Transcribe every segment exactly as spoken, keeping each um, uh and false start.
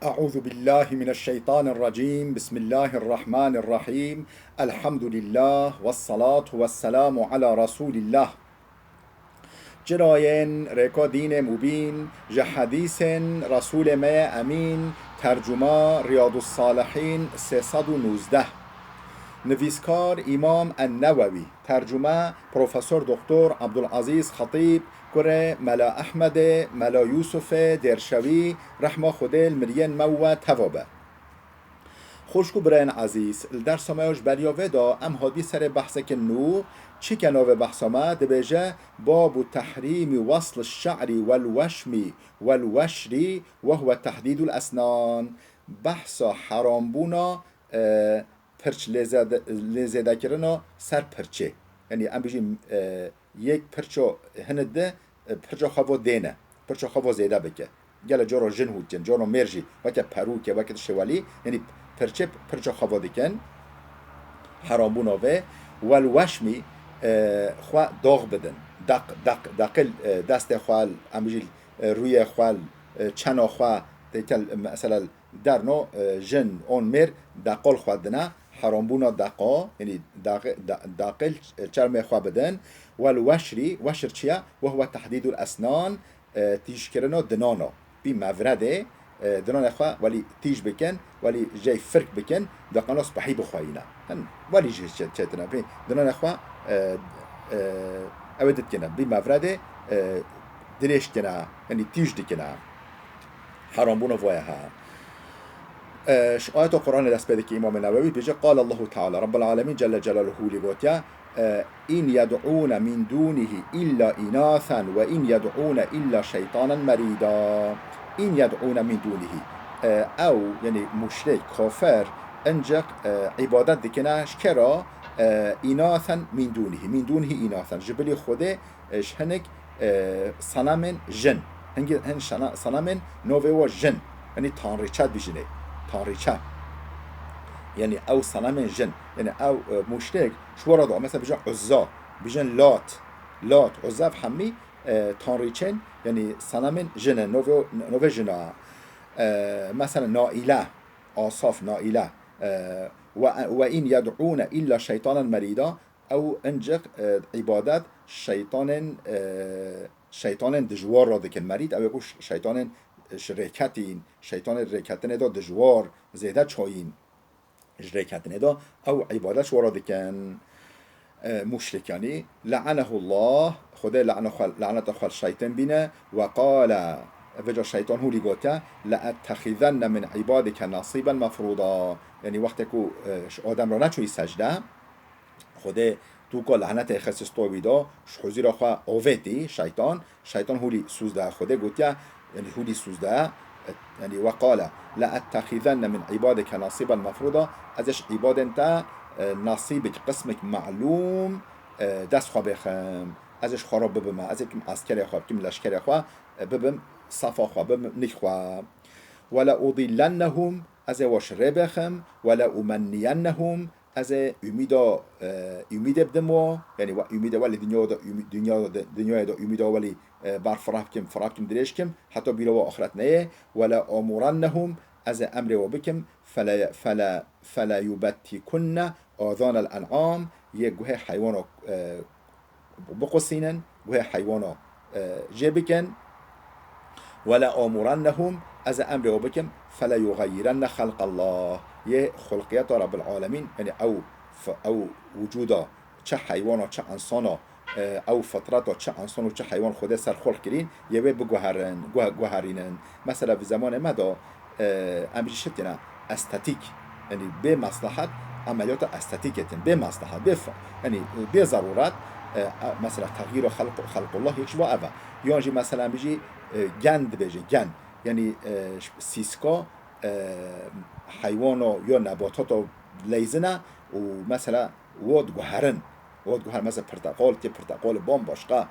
أعوذ بالله من الشيطان الرجيم. بسم الله الرحمن الرحيم. الحمد لله والصلاة والسلام على رسول الله. Çirayên rêka dînê mubîn, ji hedîsên Resûlê me yê Emîn, tercuma Riyadus Salihîn sê sed û nûzdeh. Nivîskar Îmam En-Newewî, tercume Profesor Doktor Abdulazîz Xetîb, kurê Mela Ehmedê, Mela Yûsufê Dêrşewî, rehma Xwedê li miriyên me û we teva be. Xwişk û birayên ezîz, li dersa me ya ji beriya vê de em hatibî serê behsekî nû, çi ke navê behsa me dibêje, Babu tehrîmî wesl şe'rî wel weşmî wel weşrî we huwe tehdîdul esnan. Behsa herambûna, e, pirç lêzede-, lêzêdekirina ser pirçê. Yanî em bijîn, e, yek pirço hini di, e, pirça xwe vo dêne. Pirça xwe vo zêde bike. Gele coro jin hû dikin, coro mêr jî, weke perûke, weke tiştê welî, yanî pirçê pirça xwe vo dikin. Herambûna vê, wel weşmî, e, xwe dax bidin. Daq, daq, daqil, e, destê xwe, em bijî, e, rûyê xwe, e, çena xwe, têkel, mesela, derno, e, jin, on mêr, deqol xwe dine, herambûna deqa, yanî daqi-, da-, daqil, e, çermê xwe bidin. Wel weşrî, weşr çi ye? Wehwe tehdîdul esnan, e, tîjkirina dinana. Bî mevredê, e, dinanê xwe welî tîj bikin, welî jey firk bikin, deqana spehî bixweyîne. Hin, welî jî çê-, çêtine. Bî dinanê xwe, e, e, ew ê ditkine. Bî mevredê, e, dirêj dikine, yanî tîj dikine. Herambûna voye ha. E, ji ayeta Qur'anê dest pê dike Îmamê Newewî, dibêje, Qale Allahu Teala, Rabbul Alemîn Celle Celaluhu lê gotiye, e, "İn yed'ûne min dûnihî illa înathen ve in yed'ûne illa şeytanen merîda." "İn yed'ûne min dûnihî." E, ew, yanî muşrik, kafir, ancak, e, îbadet dikine ji kera, e, înathen min dûnihî. Min dûnihî înathen. Ji bilî Xwedê e, ji hinek, e, senemên jin. Hingî hin şena-, senemên novê we jin. Yanî tanrîçe dijinê. Tanrîçe. Yanî ew senemên jin. Yanî ew, e, muşrik ji we re do. Mesela bijin Uzza. Bijin Lat. Lat, Uzza ev hemî, e, tanrîçên, yanî senemên jin e. Novê, novê jina. E, mesela Naîle. Asaf, Naîle. E, ve, ve in yed'ûne illa şeytanen merîda. Ew ancak, e, îbadet şeytanên, e, şeytanên dijwar re dikin. Merîd ew ê ku ş-, şeytanên, e, ji rêketîn, şeytanên rêketinê de dijwar, zêde çayîn ji rêketinê de, ew îbadet ji we re dikin. E, muşrik yanî. Le'anehullah, Xwedê le'ne xwe, laneta xwe li şeytan bîne, ve qale, vêca şeytan hûlî gote, "Le'ettexizenne min îbadike nasîben mefrûda." Yanî wextê ku, e, ji Adem re neçûyî secde, Xwedê tûka lanetê xist sto wî de, ji huzûra xwe avêtî şeytan, şeytan hûlî sûz da Xwedê gotiye, yanî hûlî sûz da, yanî ve qale, "La ettexizenne min îbadike nasîben mefrûda", ez ê ji îbadên te, e, nasîbik, qismik melûm, e, dest xwe bêxim. Ez ê ji xwe re bibime, ez ê bikim eskerê xwe, bikim leşkerê xwe, e, bibim safa xwe, bibim nik xwe. "Ve le udillennehum", ez ê we ji rê bêxim, "ve le umenniyennehum", ez ê ûmîda, e, ûmîdê bidim we, yanî we ûmîdê we li dinya de, ûmî-, dinya de, dinyayê de ûmîda we lî, e, ber fireh bikim, fireh bikim, dirêj kim, heta bîra we axiret neyê. "Ve le amurennehum", ez ê emrê we bikim, "fele, fele, fele yubettikunne azanel en'am", yê guhê heywana, e, biqusînin, guhê heywana, e, jê bikin. "Ve le amurennehum", ez ê emrê we bikim, "fele yuxeyyirenne xelqallah", yê xulqiyeta Rabbil Alemîn, yanî ew f-, ew wicûda çi heywana, çi insana, e, ew fitreta çi insan û çi heywan Xwedê ser xulq kirîn, yê wê biguherin, guhe-, guherînin. Mesela, di zemanê me de, e, em jî şitîne estetîk, yanî bê meslehet, emeliyata estetîkê tin, bê meslehet, bê f-, yanî bê zerûret, e, e, mesela, texyîra xelq-, xelqullah yek ji va ev e. Yan jî, mesela, em jî, e, gen dibêjin, gen. Yanî, e, ş-, sîska, e, heywana ya nebatata leyzine û, mesela, wo diguherin. Wo diguherin, mesela, pirteqal, tê pirteqalê bambaşqa,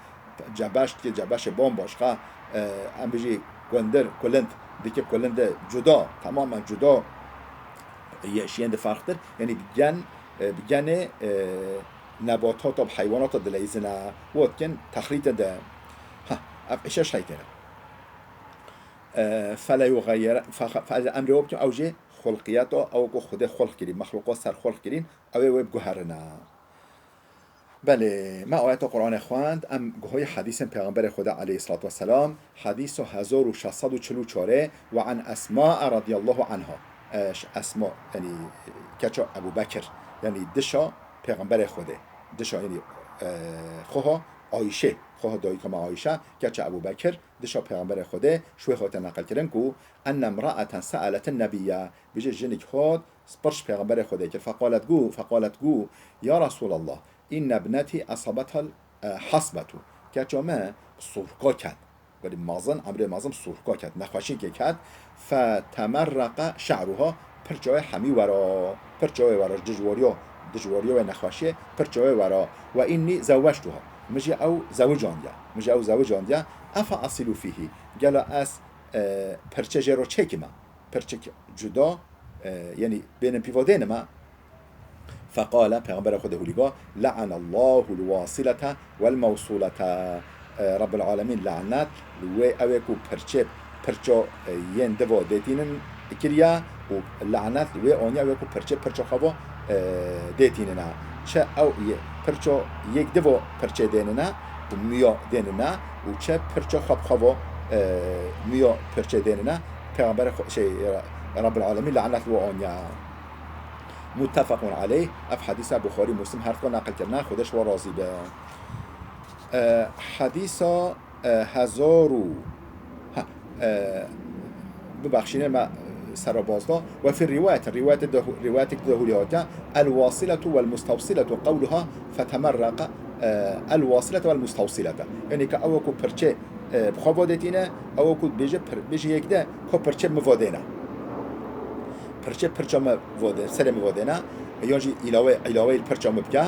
cebeş, tê cebeşê bambaşqa, e, em bijî kundir, kulind, dike kulinde cuda, tamamen cuda, yeşiyên de farqtir. Yanî bi gen, e, bi genê, e, nebatata, bi heywanata dileyzine, wo dikin texlîte de. Ha, ev îşe şeytene. E, fele yuxeyyere, fe, fe, emrê we bikin, ew jê xulqiyet o, ew ku Xwedê xulq kirî, mexluqo ser xulq kirîn, ew ê wê biguherine. Belê, me ayeta Qur'anê xwend, em guhoyê hedîsên Pêxemberê Xweda aleyhissalatu vesselam, hedîso hezar û şeş sed û çil û çar e, ve an Esma radiyallahu anha. E, ş-, Esma, yanî keça Ebu Bekir, yanî dişa Pêxemberê Xwedê, dişa, yanî, e, xoha Ayşe, xoha dayika me Ayşe, keça Ebu Bekir, dişa Pêxemberê Xwedê, şwê hate neqil kirin ku, enne imra'eten se'eletin nebiyye, bije jinik hot, Pirç Pêxemberê Xwedê kir. Feqalet gu, feqalet gu, ya Resulallah, inne ibneti esabethal, e, hasbetu. Keça me sûrka ket. Welî mezin, emrê mezin sûrka ket. Nexweşîkê ket. Fetemerreke şe'ruha, pirça wê hemî wera. Pirça wê wera, dijwariya, dijwariya wê nexweşiyê, pirça wê wera. Ve inni zewwectuha. Min jî ew zewicandiye. Min jî ew zewicandiye. Efe asilu fîhî. Gela ez, e, pirçe jê re çêkime? Pirçik cuda, e, yanî bênin pîva dênime. Feqale, Pêxemberê Xwedê hûlî got, le'anallahul wasilete wel mewsulete. E, Rabbil Alemîn lanet li wê ew ê ku pirçê, pirço, e, yên divo dêtînin kiriye û lanet li wê aniye ew ê ku pirçê, pirço xwe vo, e, dêtînine. Çi ew yê, pirço yêk divo pirçê dênine û miyo dênine û çi pirço xwe bi xwe vo, e, miyo pirçê dênine. Pêxemberê Xwe-, şey, Rabbil Alemîn lanet li we aniye. Muttefequn aleyh, ev hedîsa Buxarî, Muslim her dika neqil kirine, Xwedê ji wan razî be. E, hedîsa, e, hezar û, ha, e, bibexşîne me, e, serabaz da. Ve fî rîwayetin, rîwayetê de, rîwayetek de hûlî hatiye, el wasiletu wel mustewsiletu qewluha fetemerreke, e, el wasilete wel mustewsilete. Yanî ke ew ku pirçê e, bi xwe vo dêtîne, ew ku dibêje pir-, bêje yek de, ko pirçe min vo dêne. Pirçe pirça min vo dê-, serê min vo dêne. Yan jî îlawe, îlawe li pirça min bike.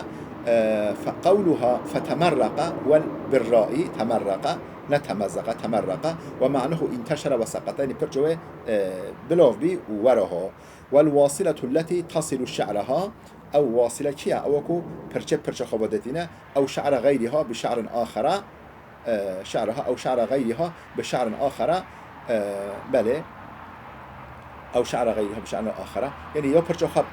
E, fe qewluha fetemerreke wel birraî temerreke, ne temezzeqe, temerreke. Ve ma'nehu inteşere ve seqete. Yanî pirça wê, e, bilav bî û were ho. Wel wasiletu lletî tasilu şe'reha. Ew wasile çi ye? Ew ku pirçe pirça xwe vo dêtîne. Ew şe're xeyriha bi şe'rin axere. E, şe'reha ew şe're xeyriha bi şe'rin axere, e, belê, ew şe're xeyriha bi şe'rin axere. Yanî yo pirço xwe,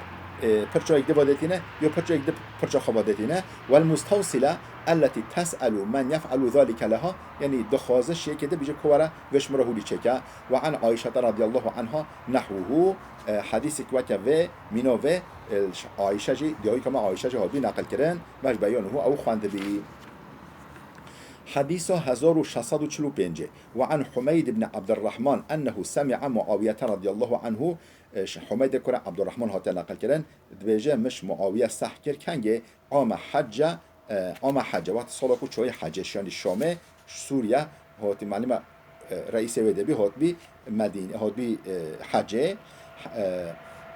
e, pirçoyek di vo dêtîne, yo pirçoyek di pirço xwe vo dêtîne. Wel mustewsile elletî tes'elu men yef'elu zalike leha. Yanî dixwaze şiyekê de bije ku were vê ji min re hûlî çêke. Ve an Ayşete radiyallahu anha nehwuhu, e, hedîsek weke vê, mîno vê, e, Ayşe jî, diyayîka me Ayşe jî hatibî neqil kirin, me ji beyanuhu ew xwendibî. Hedîsa hezar û şeş sed û çil û pêncê. Ve an Humeyd ibn Abdurrahman ennehu semi'a Muawiyete radiyallahu anhu, e, ji Humeydê kura Abdurrahman hate neqil kirin, dibêje, min ji Muawiye seh kir, kengê ame hecce, e, ame hecce, wexta sala ku çoyî hecê şiyandî Şamê, Sûriye, hotî malûm e, e, reîsê wê de bî, hotbî Medîne, hotbî, e, hecê, e,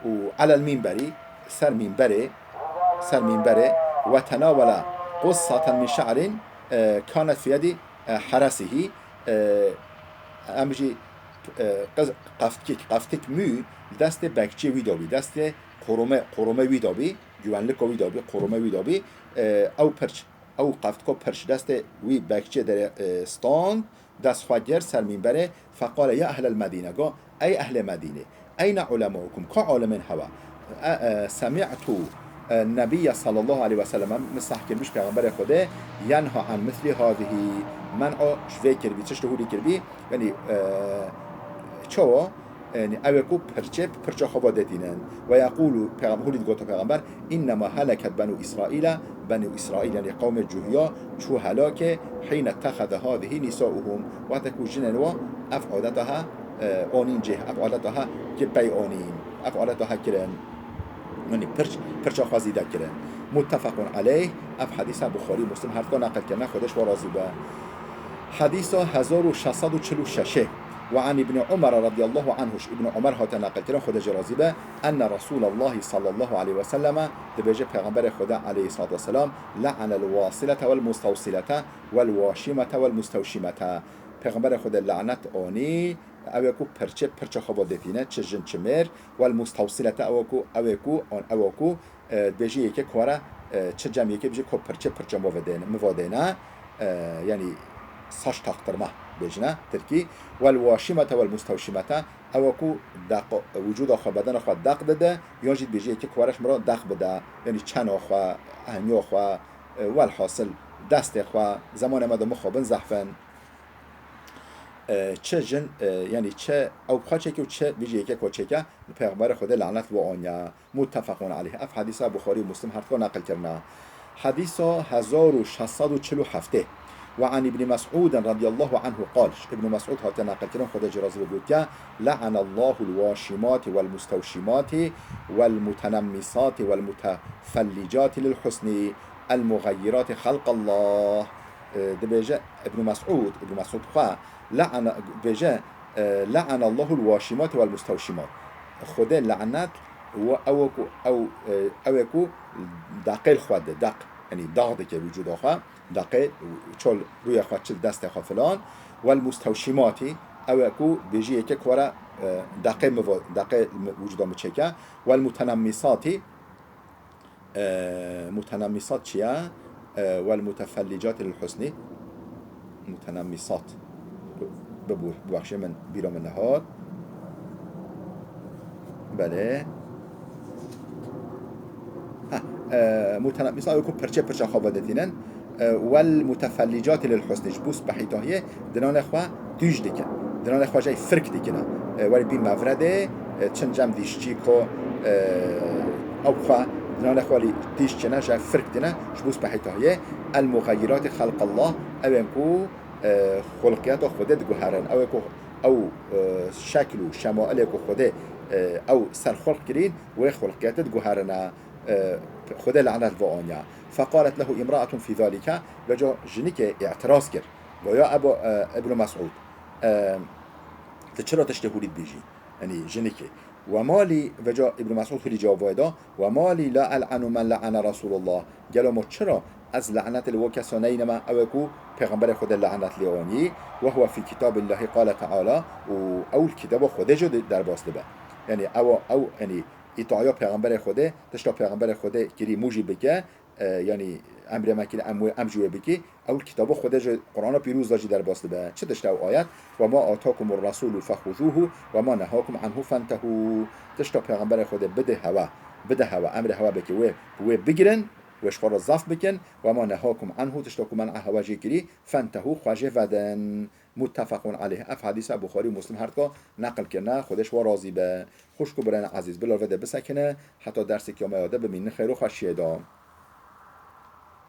û elel mînberî, ser mînberê, ser mînberê, ve tenawela qussatan min şe'rin, e, kanet fi yedî, e, heresihî, e, em jî, e, qez-, qeftikek, qeftik mû li destê bekçê wî de bî, destê qorome, qorome wî de bî, güvenlika wî de bî, qorome wî de bî, e, ew pirç, ew qeftika pirç destê wî bekçê derê, e, stand, dest xwe girt ser mînberê, feqale ya ehlel Medîne, got, ey ehlê Medînê, eyne ulemaukum, ka alimên hewa? E, e, semi'tu, e, nebiyye sallallahu aleyhi ve sellem, min seh kiribî ji Pêxemberê Xwedê, yenha an mislî hazihî, men'a ji vê kiribî, tişt hûlî kiribî, yanî, e, çawa? Yanî ew ê ku pirçê, pirça xwe vedetînin. Ve yeqûlu, Pêxem-, hûlî digoto Pêxember, innema heleket benû Îsraîle, Benû Îsraîl, yanî qewmê Cuhiya, çû helakê, hîne tehede hadihî nisauhum, wextê ku jinên wa ev adeta ha, e, anîn cih, ev adeta ha ki pey anîn, ev adeta ha kirin. Yanî pirç, pirça xwe zîde kirin. Muttefequn aleyh, ev hedîsa Buxarî, Muslim her dika neqil kirine, Xwedê ji wan razî be. Hedîsa hezar û şeş sed û çil û şeş ê. Ve an Îbnî Umar radiyallahu anhu, ji Îbnî Umar hate neqil kirin, Xwedê jê razî be, enne Resûlallahî sallallahu aleyhi ve selleme, dibêje Pêxemberê Xweda aleyhissalatu vesselam, le'anel wasilete wel mustewsilete wel waşimete wel mustewşimete. Pêxemberê Xwedê lanet anî, ew ê ku pirçê pirça xwe vedetîne, çi jin çi mêr, wel mustewsilete, ew ê ku, ew ê ku, an, ew ê ku, e, dibêjî yekê ku were, e, çi cem yekê bijî ku pirçê pirça min vedêne, min vedêne, e, yanî saç taktırma, dibêjine, tirkî, wel waşimete wel mustewşimete, ew e ku deq, wicûda xwe, bedena xwe deq dide, yan jî dibêjî yekê ku were ji min re deq bide, yanî çena xwe, ehniya xwe, e, welhasil destê xwe, zemanê me de mixabin zehf in. E, çi jin, e, yanî çi ew bi xwe çêke û çi vî jî yekê ku çêke, li Pêxemberê Xwedê lanet li we aniye. Muttefaqun aleyh. Ev hedîsa Buxarî û Muslim her duka neqil kirine. Hedîsa hezar û şeş sed û çil û heft. Ve an Îbnî Mes'ûdin radiyallahu anhu qal. Ji Îbnî Mes'ûd hatiye neqilkirin, Xwedê jê razî be, gotiye, "Le'enallahul waşimati wel mustewşimati wel mutenemmîsati wel mutefellicati lil husnî el muxeyyirati xelqallah." E, dibêje Îbnî Mes'ûd, Îbnî Mes'ûd xwe, le'ene, dibêje, e, "Le'enallahul waşimati wel mustewşimat." Xwedê lanet we ew ku, ew, e, ew ê ku deqê li xwe de, deq, yanî dax dike wicûda xwe, deqê çol rûyê xwe, çil destê xwe filan, wel mustewşimatî, ew ê ku bêjî yekê ku were, e, deqê min va, deqê min, wicûda min çêke, wel mutenemmîsatî, e, mutenemmîsat çi ye? E, wel mutefellicatî lil husnî. Mutenemmîsat. Bibû, bibexşe min, bîra min nehat. Belê. Ha, e, mutenemmîsat ew ku pirçe pirçe xwe vedetînin. E, wel mutefellicatî lil husnî, ji bo spehîtahiyê dinanê xwe tîj dikin. Dinanê xwe jê firk dikine. E, welî bî mevredê, e, çin cem dîşçî ku, e, ew xwe dinanê xwe lî tîj çine, jê firk dine, ji bo spehîtahiyê. El muxeyyirati xelqallah, ew ên ku, e, xulqiyeta Xwedê diguherin. Ew ê ku ew, e, şekl û şemailê ku Xwedê, e, ew ser xulq kirîn, wê xulqiyetê diguherine, e, Xwedê lanet va aniye. Feqalet lehu imraetun fî zalike, veca jinikê îtiraz kir. Va ya Ebu, e, Ibnu Mes'ûd, e, tu çira tiştê hûrî dibêjî? Yanî jinikê. Ve malî, veca Ibnu Mes'ûd hûrî cewab wê da, "Ve malî la el'enu men le'ene Resulullah." Gelo ma çira ez lanetê li we kesa neyne me, ew ê ku Pêxemberê Xwedê lanet lê anî, "Ve huve fî kitabillahi qale teala", û ew li kitaba Xwedê jî de-, derbas dibe. Yanî ew, ew, yanî îtaya Pêxemberê Xwedê, tişta Pêxemberê Xwedê kirî mû jî bike, e, yanî emrê me kirî em wê, em jî wê bikî, ew li kitaba Xwedê jî, Qur'ana Pîroz de jî derbas dibe. Çi tişt ew ayet? "Ve ma atakumur rasulu fexuzuhu ve ma nehakum anhu fentehu." Tişta Pêxemberê Xwedê bide hewe, bide hewe, emrê hewe bike wê, wê bigirin, wê ji xwe re zaf bikin. "Ve ma nehakum anhu", tişta ku men'a hewe jê kirî, "fentehu", xwe jê vedin. Muttefaqun aleyh. Ev hedîsa Buxarî û Muslim her duka neqil kirine. Xwedê ji we razî be. Xwişk û birayên ezîz, bila vê de bisekine, heta derseke me ya de bimînin xeyr û xweşiyê de.